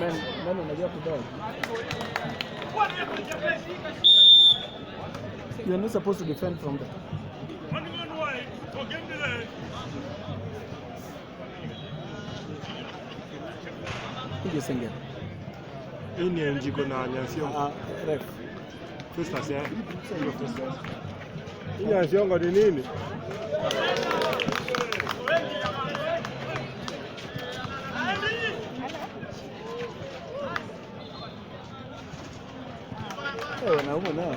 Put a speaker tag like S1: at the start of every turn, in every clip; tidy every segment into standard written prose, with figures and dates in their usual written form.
S1: Lakini men unajua kudodge. You are not supposed to defend from there. Kuja Sengera.
S2: Hii ni Njiko na Nyansiongo.
S1: Ah, ref.
S2: Festus eh. Hii Nyansiongo ni nini?
S1: Eh, wanaume nao.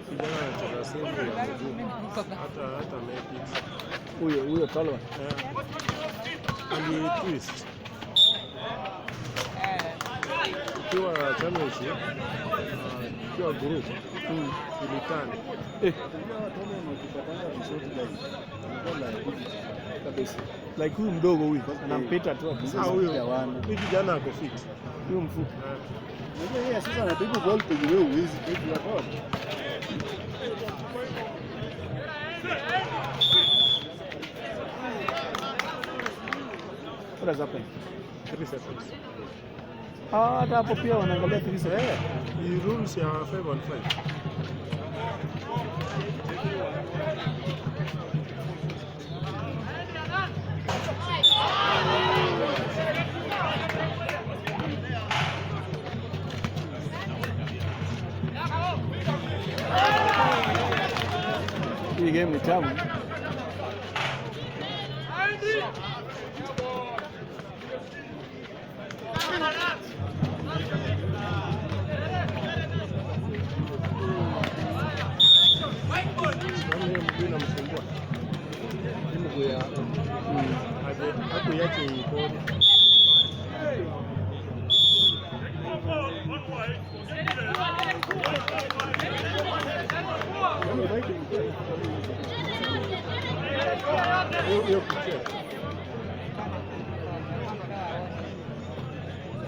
S2: Kijana anacheza save ya mguu. Hata make it.
S1: Huyo tall one.
S2: Eh. Ali twist. Ukiwa championship, ukiwa group ilitani.
S1: Eh,
S3: Unajua watu wale wakipatanga vishoti guys. Wanakuwa liability.
S1: Kabisa. Like huyu mdogo huyu anampita tu
S2: Ah,
S1: akisema
S2: huyo
S3: hawana.
S2: huyu kijana ako fit.
S1: Huyu mfupi.
S2: Eh.
S3: Unajua yeye sasa anapiga ball penye wewe huwezi piga ball.
S1: What has happened?
S2: 3 seconds.
S1: Ah, hata hapo pia wanaangalia 3 seconds.
S2: Eh, ni rules ya 5 on 5.
S1: Hii game ni tamu.
S2: Yaani hiyo mguu inamsumbua. Hii mguu ya aje hakuiache ipone. Hiyo picha.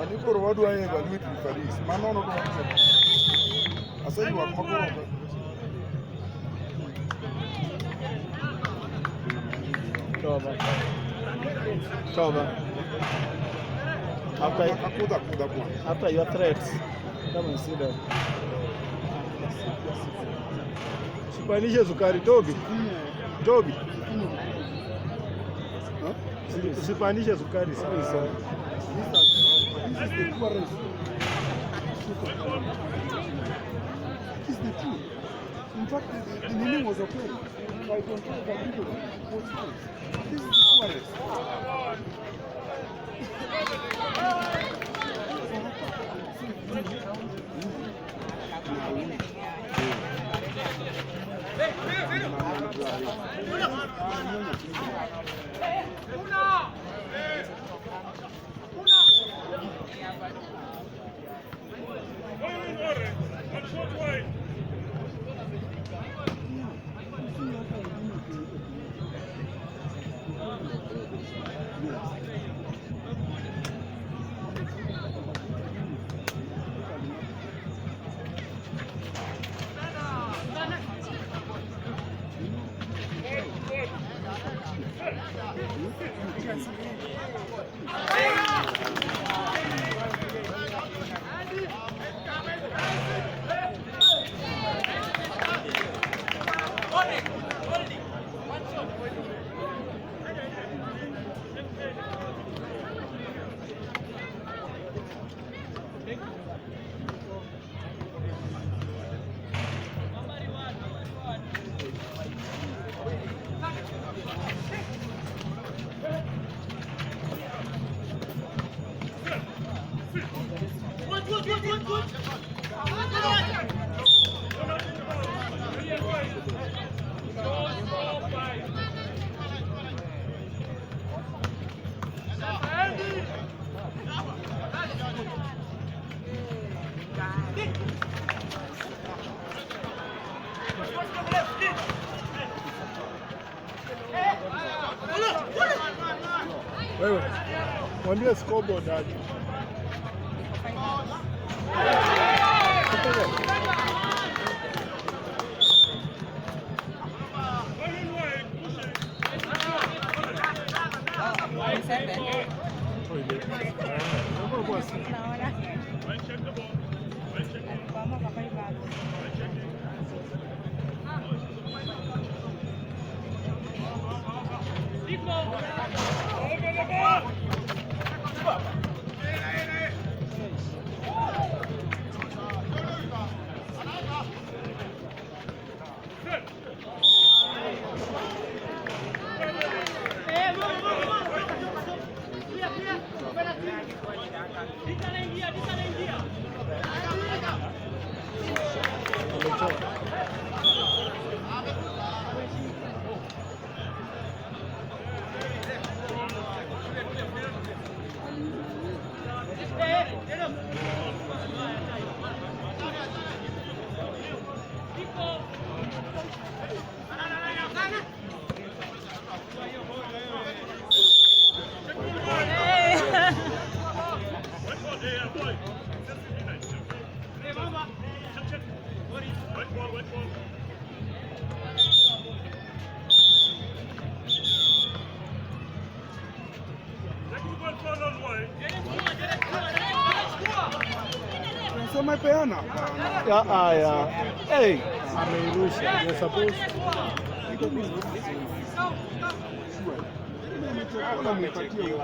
S4: Ani koro wadwa evaluate referees. Mano no to aseywak makoro.
S1: Toba. Toba. After,
S4: Akudha kudha bwana.
S1: After your threats, come and sit down.
S2: Usipandishe sukari, Tobi. Tobi. Usipandishe sukari sana.
S4: This is the poorest. This is the truth. In fact, the name was okay. I control the people both sides. This is the poorest.
S2: Wewe mwambie scoreboard aje.
S5: 27. Naona. Alikwama kwa 5 hours.
S4: Sema ipeana. Hapana.
S1: Ya, ah, ya. Hey.
S2: Ameirusha. You're supposed
S4: Sure. Amecheka amepatia.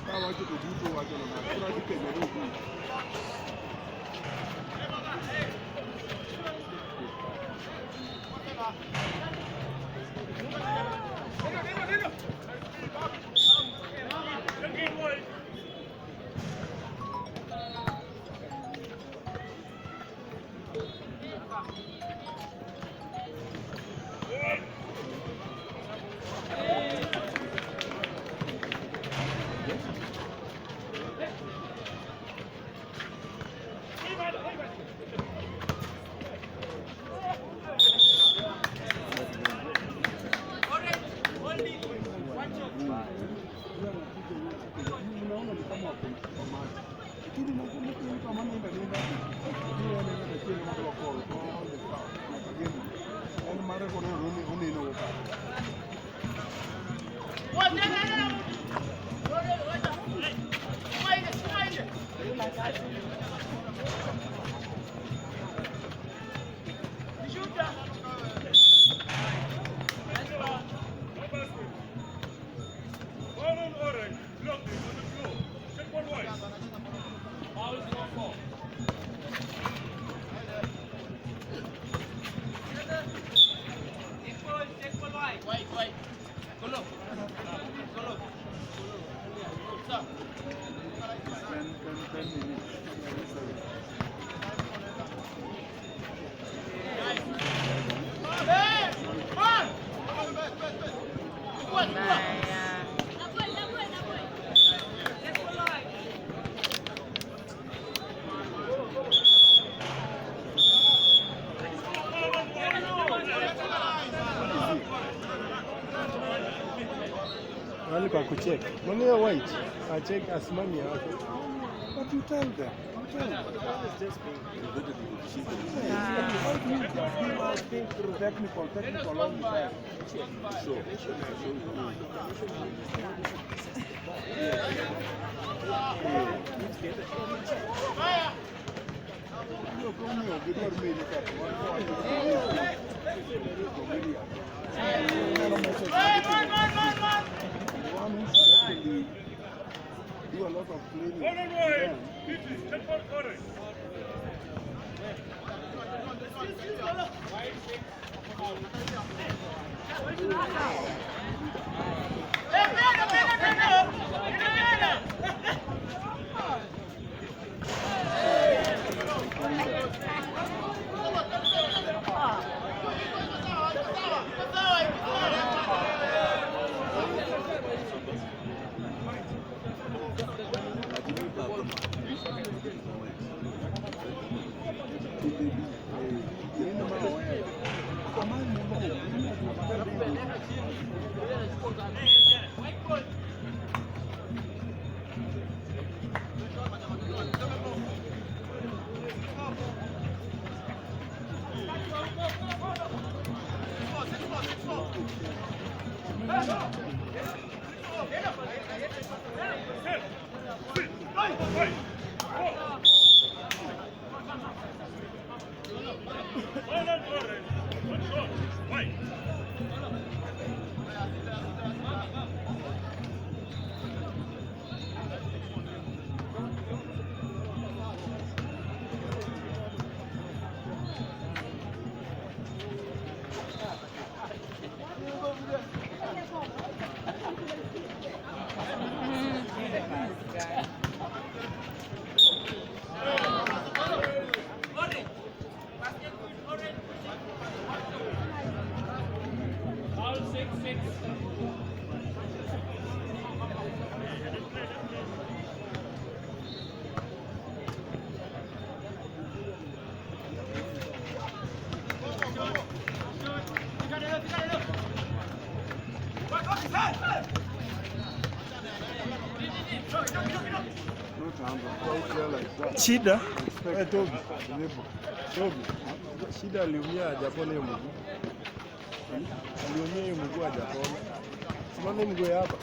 S4: Kawacho to duto wacho na kura dikene rogu. Unaona ni kama wako kwa maji. Lakini nakumbuka mtu amana enda nenda. Ni ene enda chini mtu wa koro. All the stuff. Na kageni. En mare kono roni oneno ka. Ten minutes.
S5: Baya.
S2: Wale kwa kucheck. Mbona hiyo white? Acheck asimami hapo.
S4: But you tell them. You tell them. Why do you just give out technical, technical all the time? Hiyo kama gidwar meli kata, wan ko wacho ni Nyalo message The one who should actually do a lot of cleaning. Them.
S2: Shida Toby, Toby, shida aliumia hajapona hiyo mguu, aliumia hiyo mguu hajapona. Simama mguu ya hapa.